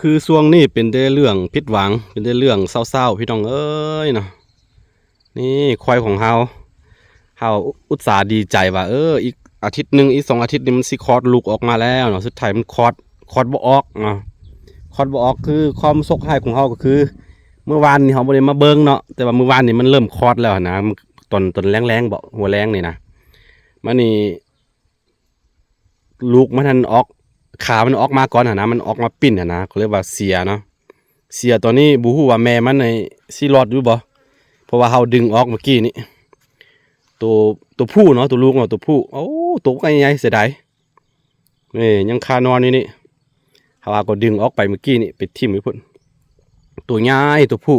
ຄືຊ່ວງນີ້ເປັນແຕ່ເລື່ອງຜິດຫວັງ ເປັນແຕ່ເລື່ອງເສົ້າໆ ພີ່ນ້ອງເອີຍເນາະ. ນີ້ຄວາຍຂອງເຮົາ ເຮົາອຸດສາດີໃຈວ່າ ເອີ ອີກອາທິດໜຶ່ງ ອີກສອງອາທິດນີ້ມັນຊິຄອດລູກອອກມາແລ້ວເນາະ. ສຸດທ້າຍມັນຄອດ ຄອດບໍ່ອອກເນາະ ຄອດບໍ່ອອກ. ຄືຄວາມໂຊກຮ້າຍຂອງເຮົາກໍຄື ມື້ວານນີ້ເຮົາບໍ່ໄດ້ມາເບິ່ງເນາະ ແຕ່ວ່າມື້ວານນີ້ມັນເລີ່ມຄອດແລ້ວຫັ້ນນະ ຕອນ ຕອນແລງໆ ບໍ່ ຫົວແລງນີ້ນະ. ມານີ້ ລູກມັນຫັ້ນອອກ ຂາມັນອອກມາກ່ອນຫັ້ນນະ ມັນອອກມາປິ່ນຫັ້ນນະ ກໍເລີຍວ່າເສຍເນາະ. ເສຍຕອນນີ້ບໍ່ຮູ້ວ່າແມ່ມັນນີ້ຊິລອດຢູ່ບໍ່ ເພາະວ່າເຮົາດຶງອອກເມື່ອກີ້ນີ້ ໂຕ ໂຕຜູ້ເນາະ ໂຕລູກເນາະ ໂຕຜູ້. ໂອ້ ໂຕບັກໃຫຍ່ ເສຍດາຍ. ນີ້ຍັງຄານອນຢູ່ນີ້ ເຮົາຫາກໍດຶງອອກໄປເມື່ອກີ້ນີ້ ໄປຖິ້ມຢູ່ພຸ້ນ. ໂຕໃຫຍ່ ໂຕຜູ້.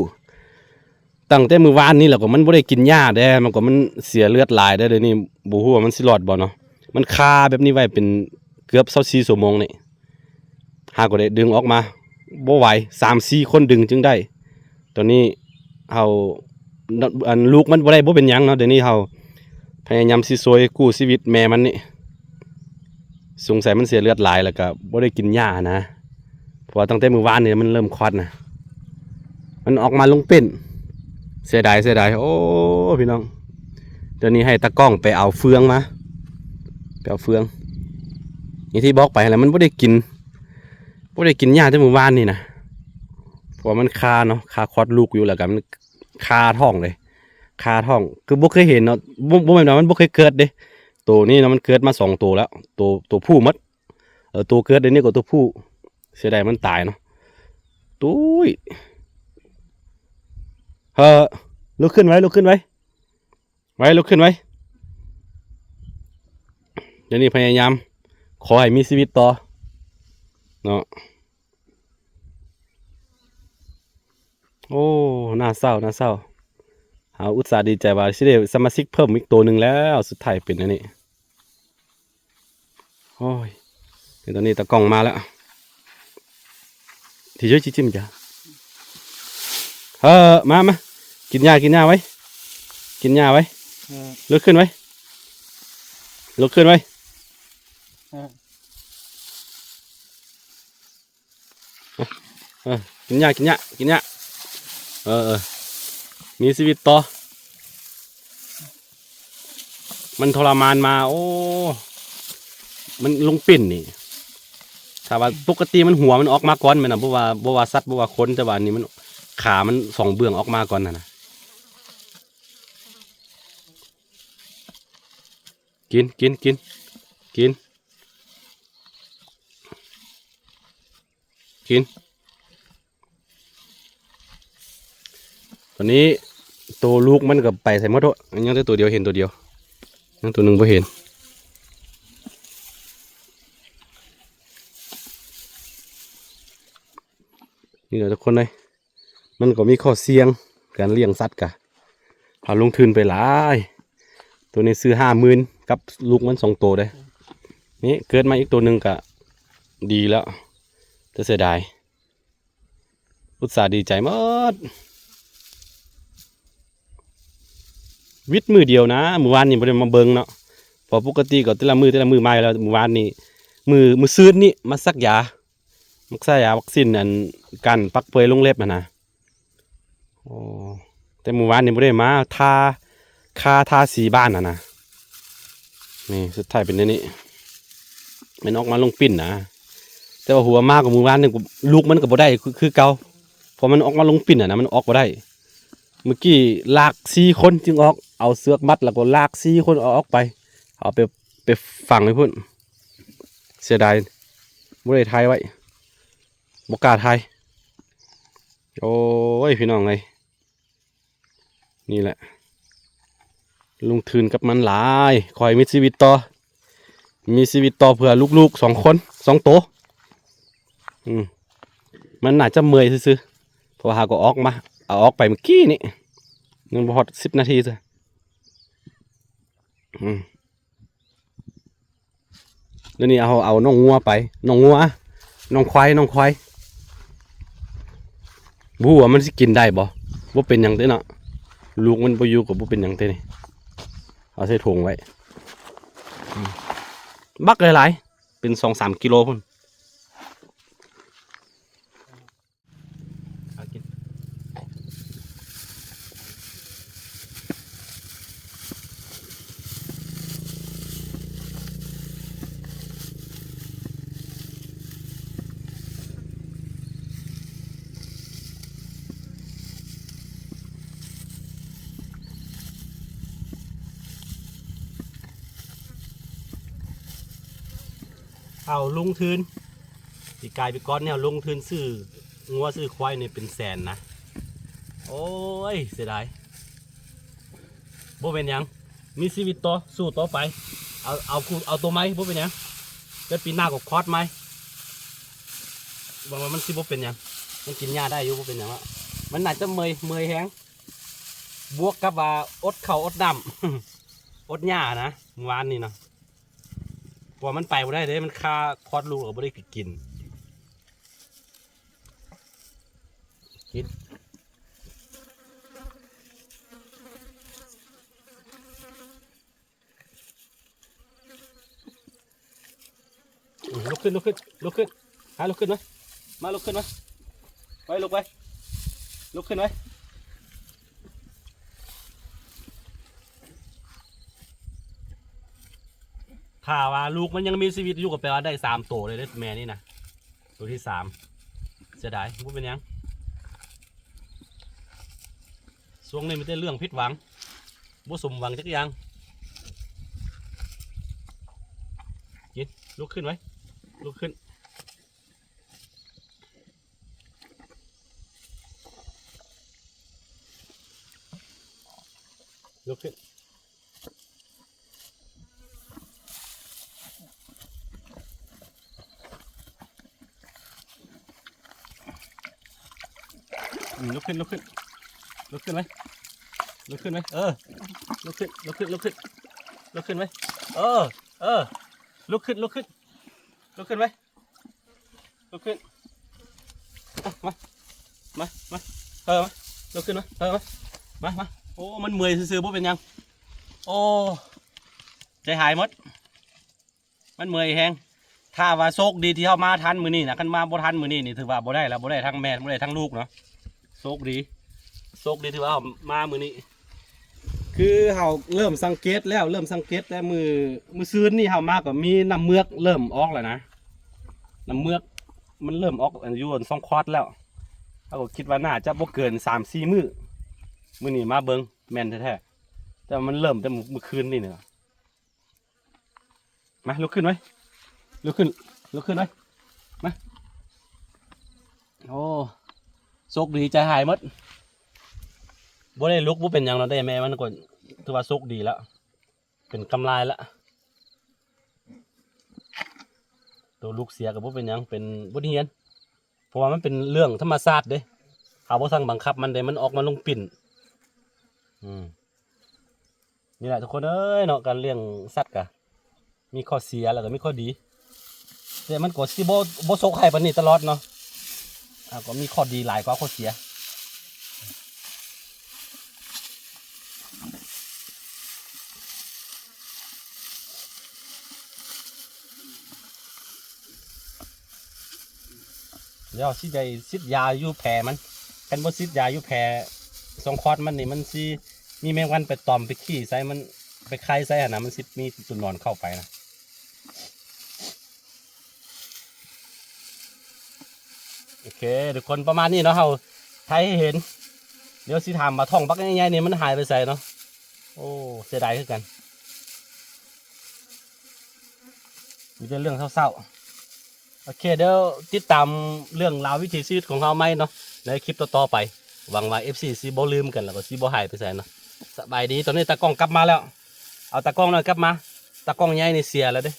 ຕັ້ງແຕ່ມື້ວານນີ້ແລ້ວກໍມັນບໍ່ໄດ້ກິນຫຍ້າເດ້ ມັນກໍ ມັນເສຍເລືອດຫຼາຍເດ້. ດຽວນີ້ບໍ່ຮູ້ວ່າມັນຊິລອດບໍ່ເນາະ. ມັນຄາແບບນີ້ໄວ້ເປັນເກືອບຊາວສີ່ຊົ່ວໂມງນີ້ ຫາກໍໄດ້ດຶງອອກມາ ບໍ່ໄຫວ ສາມສີ່ຄົນດຶງຈຶ່ງໄດ້. ຕອນນີ້ເຮົາ ອັນ ລູກມັນບໍ່ໄດ້ ບໍ່ເປັນຫຍັງເນາະ. ດຽວນີ້ເຮົາພະຍາຍາມຊິຊ່ວຍກູ້ຊີວິດແມ່ມັນນີ້. ສົງໄສມັນເສຍເລືອດຫຼາຍ ແລ້ວກໍບໍ່ໄດ້ກິນຫຍ້ານະ ເພາະວ່າຕັ້ງແຕ່ມື້ວານນີ້ມັນເລີ່ມຄອດນະ ມັນອອກມາລົງເປັນ. ເສຍດາຍ ເສຍດາຍ. ໂອ້ ພີ່ນ້ອງ ດຽວນີ້ໃຫ້ຕາກ້ອງໄປເອົາເຟືອງມາ ໄປເອົາເຟືອງ ຢ່າງທີ່ບອກໄປຫັ້ນແຫຼະ ມັນບໍ່ໄດ້ກິນ ບໍ່ໄດ້ກິນຫຍ້າແຕ່ມື້ວານນີ້ນະ ເພາະວ່າມັນຄາເນາະ ຄາຄອດລູກຢູ່ ແລ້ວກໍມັນຄາທ້ອງເດ້ ຄາທ້ອງ. ຄືບໍ່ເຄີຍເຫັນເນາະ ບໍ່ ບໍ່ແມ່ນວ່າມັນບໍ່ເຄີຍເກີດເດ້. ໂຕນີ້ເນາະ ມັນເກີດມາສອງໂຕແລ້ວ ໂຕ ໂຕຜູ້ໝົດ. ເອີ ໂຕເກີດດຽວນີ້ກໍໂຕຜູ້. ເສຍດາຍມັນຕາຍເນາະ. ຕຸ້ຍ ເຮີ ລຸກຂຶ້ນໄວ ລຸກຂຶ້ນໄວ ໄວ ລຸກຂຶ້ນໄວ. ດຽວນີ້ພະຍາຍາມຂໍໃຫ້ມີຊີວິດຕໍ່ເນາະ. ໂອ້ ໜ້າເສົ້າ ໜ້າເສົ້າ. ເຮົາອຸດສາດີໃຈວ່າຊິໄດ້ສະມາຊິກເພີ່ມອີກໂຕໜຶ່ງແລ້ວ ສຸດທ້າຍເປັນອັນນີ້. ໂອ້ຍ ນີ້ຕອນນີ້ຕາກ້ອງມາແລ້ວ ທີ່ຊ່ວຍຈິ້ມຈ້າ. ເອີ ມາ ມາ ກິນຫຍ້າ ກິນຫຍ້າໄວ້ ກິນຫຍ້າໄວ້. ເອີ ລຸກຂຶ້ນໄວ້ ລຸກຂຶ້ນໄວ້. ເອີ ເອີ ກິນຫຍ້າ ກິນຫຍ້າ ກິນຫຍ້າ. ເອີ ເອີ ມີຊີວິດຕໍ່. ມັນທໍລະມານມາ ໂອ້ ມັນລົງປິ່ນນີ້ ຖ້າວ່າປົກກະຕິມັນຫົວມັນອອກມາກ່ອນແມ່ນນະ ບໍ່ວ່າ ບໍ່ວ່າສັດ ບໍ່ວ່າຄົນ ແຕ່ວ່າອັນນີ້ມັນ ຂາມັນສອງເບື້ອງອອກມາກ່ອນຫັ້ນນະ. ກິນ ກິນ ກິນ ກິນ ກິນ. ຕອນນີ້ໂຕລູກມັນກໍໄປໃສໝົດໂຕ ຍັງແຕ່ໂຕດຽວ ເຫັນໂຕດຽວ ຍັງໂຕໜຶ່ງບໍ່ເຫັນ. ນີ້ແຫຼະທຸກຄົນເອີຍ ມັນກໍມີຂໍ້ສ່ຽງ ການລ້ຽງສັດກະ ເຮົາລົງທຶນໄປຫຼາຍ. ໂຕນີ້ຊື້ຫ້າໝື່ນກັບລູກມັນສອງໂຕເດ້. ນີ້ເກີດມາອີກໂຕໜຶ່ງກະດີແລ້ວ ແຕ່ເສຍດາຍ ອຸດສາດີໃຈໝົດ. ວິດມື້ດຽວນະ ມື້ວານນີ້ບໍ່ໄດ້ມາເບິ່ງເນາະ ເພາະປົກກະຕິກໍແຕ່ລະມື້ ແຕ່ລະມື້ມາຢູ່ແລ້ວ. ມື້ວານນີ້ ມື້ ມື້ຊືນນີ້ມາສັກຢາ ມັກໃສ່ຢາວັກຊີນ ອັນ ການປັກເປື່ອຍລົງເລັບຫັ້ນນະ. ໂອ້ ແຕ່ມື້ວານນີ້ບໍ່ໄດ້ມາ ທາ ຄາທາສີບ້ານຫັ້ນນະ. ນີ້ສຸດທ້າຍເປັນແນວນີ້ ມັນອອກມາລົງປິ່ນນະ. ແຕ່ວ່າຫົວມາກໍມື້ວານນີ້ ລູກມັນກໍບໍ່ໄດ້ຄື ຄືເກົ່າ ເພາະມັນອອກມາລົງປິ່ນຫັ້ນນະ ມັນອອກບໍ່ໄດ້. ເມື່ອກີ້ລາກສີ່ຄົນຈຶ່ງອອກ ເອົາເຊືອກມັດ ແລ້ວກໍລາກສີ່ຄົນເອົາອອກໄປ ເອົາໄປ ໄປຝັງໄວ້ພຸ້ນ. ເສຍດາຍ ບໍ່ໄດ້ຖ່າຍໄວ້ ບໍ່ກ້າຖ່າຍ. ໂອ້ຍ ພີ່ນ້ອງເອີຍ ນີ້ແຫຼະ ລົງທຶນກັບມັນຫຼາຍ ຂໍໃຫ້ມີຊີວິດຕໍ່ ມີຊີວິດຕໍ່ເພື່ອລູກໆສອງຄົນ ສອງໂຕ. ອືມ ມັນໜ້າຈະເມື່ອຍຊື່ໆ ເພາະວ່າຫາກໍອອກມາ ເອົາອອກໄປເມື່ອກີ້ນີ້ ຍັງບໍ່ຮອດສິບນາທີເທື່ອ. ອືມ ດຽວນີ້ເຮົາເອົານ້ອງງົວໄປ ນ້ອງງົວ ນ້ອງຄວາຍ ນ້ອງຄວາຍ ບໍ່ຮູ້ວ່າມັນຊິກິນໄດ້ບໍ່ ບໍ່ເປັນຫຍັງເດ້ເນາະ ລູກມັນບໍ່ຢູ່ກໍບໍ່ເປັນຫຍັງເດ້ນີ້. ເອົາໃສ່ຖົງໄວ້ ອືມ ບັກຫຼາຍໆ ເປັນສອງສາມກິໂລພຸ້ນ. ເອົາລົງທຶນ ປີກາຍປີກ່ອນນີ້ເຮົາລົງທຶນຊື້ງົວຊື້ຄວາຍນີ້ເປັນແສນນະ. ໂອ້ຍ ເສຍດາຍ. ບໍ່ເປັນຫຍັງ ມີຊີວິດຕໍ່ ສູ້ຕໍ່ໄປ. ເອົາ ເອົາ ເອົາໂຕໃໝ່ ບໍ່ເປັນຫຍັງ. ແຕ່ປີໜ້າກໍຄອດໃໝ່. ຫວັງວ່າມັນຊິບໍ່ເປັນຫຍັງ ມັນກິນຫຍ້າໄດ້ຢູ່ ບໍ່ເປັນຫຍັງເນາະ. ມັນໜ້າຈະເມື່ອຍ ເມື່ອຍແຮງ ບວກກັບວ່າອົດເຂົ້າອົດນ້ຳ ອົດຫຍ້ານະ ມື້ວານນີ້ເນາະ. ເພາະວ່າມັນໄປບໍ່ໄດ້ເດ້ ມັນຄາຄອດລູກແລ້ວກໍບໍ່ໄດ້ກິນ ກິນ. ອືມ ລຸກຂຶ້ນ ລຸກຂຶ້ນ ລຸກຂຶ້ນ ຫາ ລຸກຂຶ້ນມາ ມາ ລຸກຂຶ້ນມາ ໄປ ລຸກໄປ ລຸກຂຶ້ນໄປ. ຖ້າວ່າລູກມັນຍັງມີຊີວິດຢູ່ ກໍແປວ່າໄດ້ສາມໂຕເລີຍເດ້ ແມ່ນີ້ນະ ໂຕທີສາມ. ເສຍດາຍ ບໍ່ເປັນຫຍັງ. ຊ່ວງນີ້ມີແຕ່ເລື່ອງຜິດຫວັງ ບໍ່ສົມຫວັງຈັກຢ່າງ. ກິນ ລຸກຂຶ້ນໄວ້ ລຸກຂຶ້ນ ລຸກຂຶ້ນ. ອືມ ລຸກຂຶ້ນ ລຸກຂຶ້ນ ລຸກຂຶ້ນໄວ້ ລຸກຂຶ້ນໄວ້ ເອີ ລຸກຂຶ້ນ ລຸກຂຶ້ນ ລຸກຂຶ້ນ ລຸກຂຶ້ນໄວ້ ເອີ ເອີ ລຸກຂຶ້ນ ລຸກຂຶ້ນ ລຸກຂຶ້ນໄວ້. ລຸກຂຶ້ນ ມາ ມາ ມາ ມາ ເອີ ມາ ລຸກຂຶ້ນມາ ເອີ ມາ ມາ ມາ. ໂອ້ ມັນເມື່ອຍຊື່ໆ ບໍ່ເປັນຫຍັງ. ໂອ້ ໃຈຫາຍໝົດ ມັນເມື່ອຍແຮງ. ຖ້າວ່າໂຊກດີທີ່ເຮົາມາທັນມື້ນີ້ນະ ຄັນມາບໍ່ທັນມື້ນີ້ນີ້ ຖືວ່າບໍ່ໄດ້ລະ ບໍ່ໄດ້ທັງແມ່ ບໍ່ໄດ້ທັງລູກເນາະ. ໂຊກດີ ໂຊກດີທີ່ວ່າເຮົາມາມື້ນີ້ ຄືເຮົາເລີ່ມສັງເກດແລ້ວ ເລີ່ມສັງເກດແຕ່ມື້ ມື້ຊືນນີ້ເຮົາມາກໍມີນ້ຳເມືອກເລີ່ມອອກແລ້ວນະ. ນ້ຳເມືອກມັນເລີ່ມອອກຢູ່ຊ່ອງຄອດແລ້ວ ເຮົາກໍຄິດວ່າໜ້າຈະບໍ່ເກີນສາມສີ່ມື້. ມື້ນີ້ມາເບິ່ງແມ່ນແທ້ໆ ແຕ່ວ່າມັນເລີ່ມແຕ່ມື້ ມື້ຄືນນີ້ນະ. ມາ ລຸກຂຶ້ນໄວ້ ລຸກຂຶ້ນ ລຸກຂຶ້ນໄວ້ ມາ. ໂອ້ ໂຊກດີໃຈຫາຍໝົດ ບໍ່ໄດ້ລຸກ ບໍ່ເປັນຫຍັງເນາະ ແຕ່ແມ່ມັນກໍຖືວ່າໂຊກດີລະ ເປັນກຳລາຍລະ. ໂຕລູກເສຍກໍບໍ່ເປັນຫຍັງ ເປັນບົດຮຽນ ເພາະວ່າມັນເປັນເລື່ອງທຳມະຊາດເດ້ ເຮົາບໍ່ສັ່ງບັງຄັບມັນເດ້ ມັນອອກມາລົງປິ່ນ. ອືມ ນີ້ແຫຼະທຸກຄົນເອີຍເນາະ ການລ້ຽງສັດກະມີຂໍ້ເສຍ ແລ້ວກໍມີຂໍ້ດີ ແຕ່ມັນກໍຊິບໍ່ ບໍ່ໂຊກໄຮປານນີ້ຕະຫຼອດເນາະ. ອ່າ ກໍມີຂໍ້ດີຫຼາຍກວ່າຂໍ້ເສຍ. ດຽວຊິໄດ້ສີດຢາຢູ່ແຜມັນ ຄັນບໍ່ສີດຢາຢູ່ແຜຊ່ອງຄອດມັນນີ້ ມັນຊິມີແມງວັນໄປຕອມໄປຂີ້ໃສ່ມັນ ໄປໄຂ່ໃສ່ຫັ້ນນະ ມັນຊິມີຕົວໜອນເຂົ້າໄປນະ. ໂອເຄທຸກຄົນ ປະມານນີ້ເນາະ ເຮົາຖ່າຍໃຫ້ເຫັນ. ດຽວຊິຖາມວ່າທ້ອງບັກໃຫຍ່ໆນີ້ມັນຫາຍໄປໃສເນາະ. ໂອ້ ເສຍດາຍຄືກັນ ມີແຕ່ເລື່ອງເສົ້າໆ. ໂອເຄ ດຽວຕິດຕາມເລື່ອງລາວວິຖີຊີວິດຂອງເຮົາໃໝ່ເນາະ ໃນຄລິບຕໍ່ໆໄປ. ຫວັງວ່າເອັຟຊີຊິບໍ່ລືມກັນ ແລ້ວກໍຊິບໍ່ຫາຍໄປໃສເນາະ. ສະບາຍດີ. ຕອນນີ້ຕາກ້ອງກັບມາແລ້ວ ເອົາຕາກ້ອງນ້ອຍກັບມາ ຕາກ້ອງໃຫຍ່ນີ້ເສຍແລ້ວເດ້.